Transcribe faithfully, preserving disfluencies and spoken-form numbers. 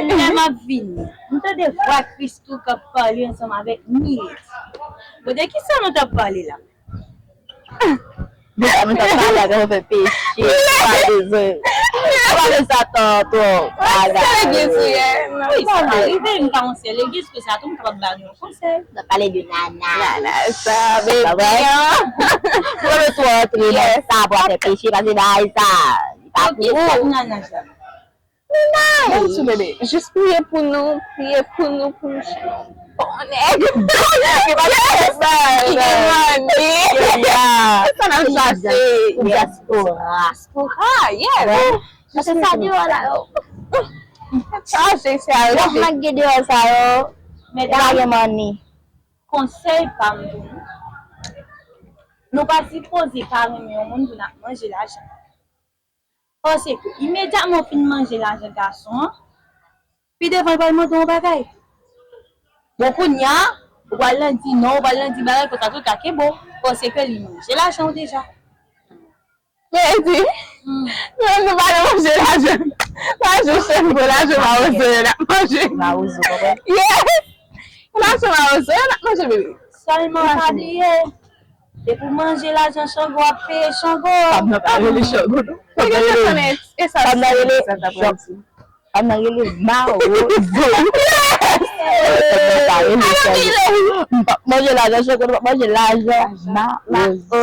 Lè m ap vini, m tande vwa Christoo k ap pale ansanm avèk Milady. Bon, de kisa nou t ap pale la? De sa nou t ap pale avèk yon fè peche. Pa bezwen. Pa bezwen sa tan twò. Bagay. Legliz ou ye? Wi, sa ka rive, m pa yon sè legliz, pou sa tou, m kapab ba nou yon konsèy. N ap pale de nana. Nana, sa, baby. Ou pa bezwen twò antre nan sa pou fè peche, paske bagay sa, li pa pou ou. Nana sa. Menaj! Bon, ti bebe, jis priye pou nou, priye pou nou, pou nou chèche yon bon nèg. Ki pa gen kòb, ki gen mani. Sa n ap chache. Ou dyaspora. Dyaspora, yes. Paske sa deyò la yo. Chaje, se a yo. Lòt nèg gen deyò sa yo, yo pa gen mani. Konsèy pa m pou nou. Nou pa sipoze ka renmen yon moun pou n ap manje lajan. Paske imedyatman w fin manje lajan gason an, pi devan l pral mande w yon bagay. Bon, kounye a, ou pral nan di non, ou pral nan di bagay, konsa tou ka kenbe w, paske li manje lajan w deja. Men di, nou menm nou pa nan manje lajan. Pa jis chèche gwo lajan mawozo yo n ap manje. Mawozo, konprann? Yes! Lajan mawozo yo n ap manje, bebe. Sèlman pa bliye, depi w manje lajan Chango, w ap peye Chango. Fab nan pa rele Chango, non. Fab nan rele, fab nan rele Jan. Fab nan rele Mawozo. Fab nan pa rele Chango. M p ap manje lajan Chango, m p ap manje lajan Mawozo.